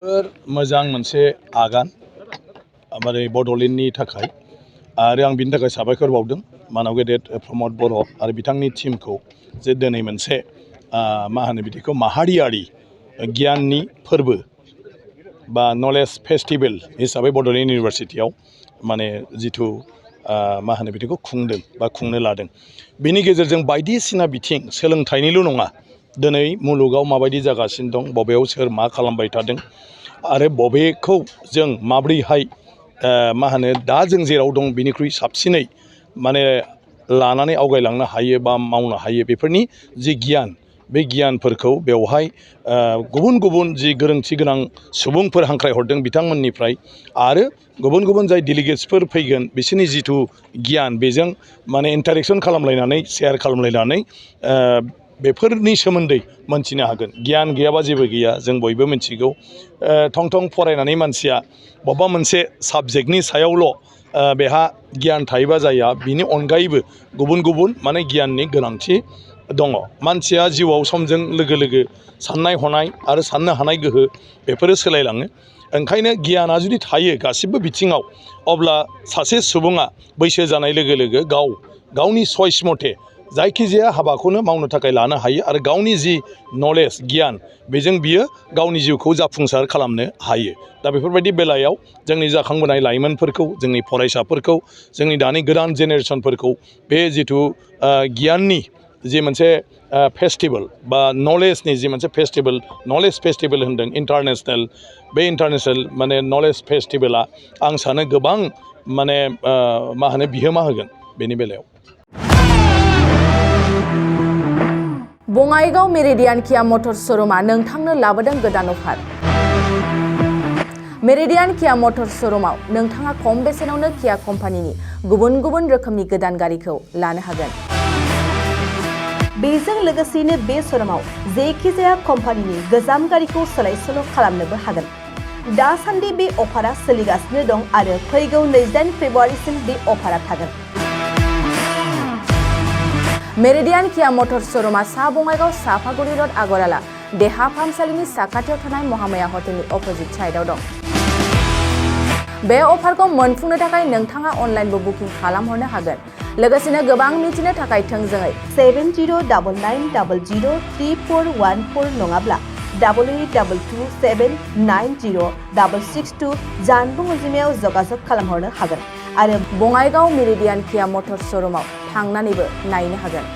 मोजां मोनसे आगान माने बड'लेण्डनि थाखाय आरो आं बिनि थाखाय साबायखर बावदों मानव गेदेर प्रमद बर' आरो बिथांनि टीमखौ जे दिनै मोनसे मा होनो बिदिखौ माहारियारि गियाननि फोरबो बा नलेज फेस्टिभेल हिसाबै बड'लेण्ड इउनिभारसिटियाव माने जिथु मा होनो बिदिखौ खुंदों बा खुंनो लादों बेनि गेजेरजों बायदिसिना बिथिं सोलोंथाइनिल' नङा दिनै मुलुगाव माबायदि जागासिनो दं बबेयाव सोर मा खालामबाय थादों आरो बबेखौ जों माब्रैहाय मा होनो दा जों जेराव दं बिनिख्रुइ साबसिनै माने लानानै आवगायलांनो हायो बा मावनो हायो बेफोरनि जि गियान बे गियानफोरखौ बेवहाय गुबुन गुबुन जि गोरोंथि गोनां सुबुंफोर हांख्रायहरदों बिथांमोननिफ्राय आरो गुबुन गुबुन जाय डेलिगेट्सफोर फैगोन बिसोरनि जिथु गियान बेजों माने इन्टारेक्सन खालामलायनानै शेयार खालामलायनानै बेफोरनि सोमोन्दै मोनथिनो हागोन गियान गैयाबा जेबो गैया जों बयबो मिथिगौ थं थं फरायनानै मानसिया बबेबा मोनसे साबजेक्टनि सायावल' बेहा गियान थायोबा जाया बिनि अनगायैबो गुबुन गुबुन माने गियाननि गोनांथि दङ मानसिया जिउआव समजों लोगो लोगो साननाय हनाय आरो साननो हानाय गोहो बेफोरो सोलायलाङो ओंखायनो गियाना जुदि थायो गासिबो बिथिङाव अब्ला सासे सुबुङा बैसो जानाय लोगो लोगो गावनि चइस मथे जायखिजाया हाबाखौनो मावनो थाखाय लानो हायो आरो गावनि जि नलेज गियान बेजों बियो गावनि जिउखौ जाफुंसार खालामनो हायो दा बेफोरबायदि बेलायाव जोंनि जाखांबोनाय लाइमोनफोरखौ जोंनि फरायसाफोरखौ जोंनि दानि गोदान जेनेरेसनफोरखौ बे जिथु गियाननि जि मोनसे फेस्टिभेल बा नलेजनि जि मोनसे फेस्टिभेल नलेज फेस्टिभेल होनदों इन्टारनेसनेल बे इन्टारनेसनेल माने नलेज फेस्टिभेला आं सानो गोबां माने मा होनो बिहोमा होगोन बेनि बेलायाव बङाइगाव मेरिडियान किया मटर्स श'रुमा नोंथांनो लाबोदों गोदान अफार मेरिडियान किया मटर्स श'रुमाव नोंथाङा खम बेसेनावनो किया कम्पानिनि गुबुन गुबुन रोखोमनि गोदान गारिखौ लानो हागोन बेजों लोगोसेनो बे श'रुमाव जेखिजाया कम्पानिनि गोजाम गारिखौ सोलाय सोल' खालामनोबो हागोन दासान्दि बे अफारा सोलिगासिनो दं आरो फैगौ 28 फेब्रुवारिसिम बे अफारा थागोन मेरिडियान किया मटर्स श'रुमा सा बङाइगाव साफागुरि रड आगराला देहा फाहामसालिनि साखाथियाव थानाय महामाया हटेलनि अपोजिट साइडआव दं बे अफारखौ मोनफुंनो थाखाय नोंथाङा अनलाइनबो बुकिं खालामहरनो हागोन लोगोसेनो गोबां मिथिनो थाखाय थोंजोङै 70999341 नङाब्ला 8822790662 जानबुं अनजिमायाव जगाजग खालामहरनो हागोन आरो बङाइगाव मेरिडियान किया मटर्स श'रुमाव थांनानैबो नायनो हागोन।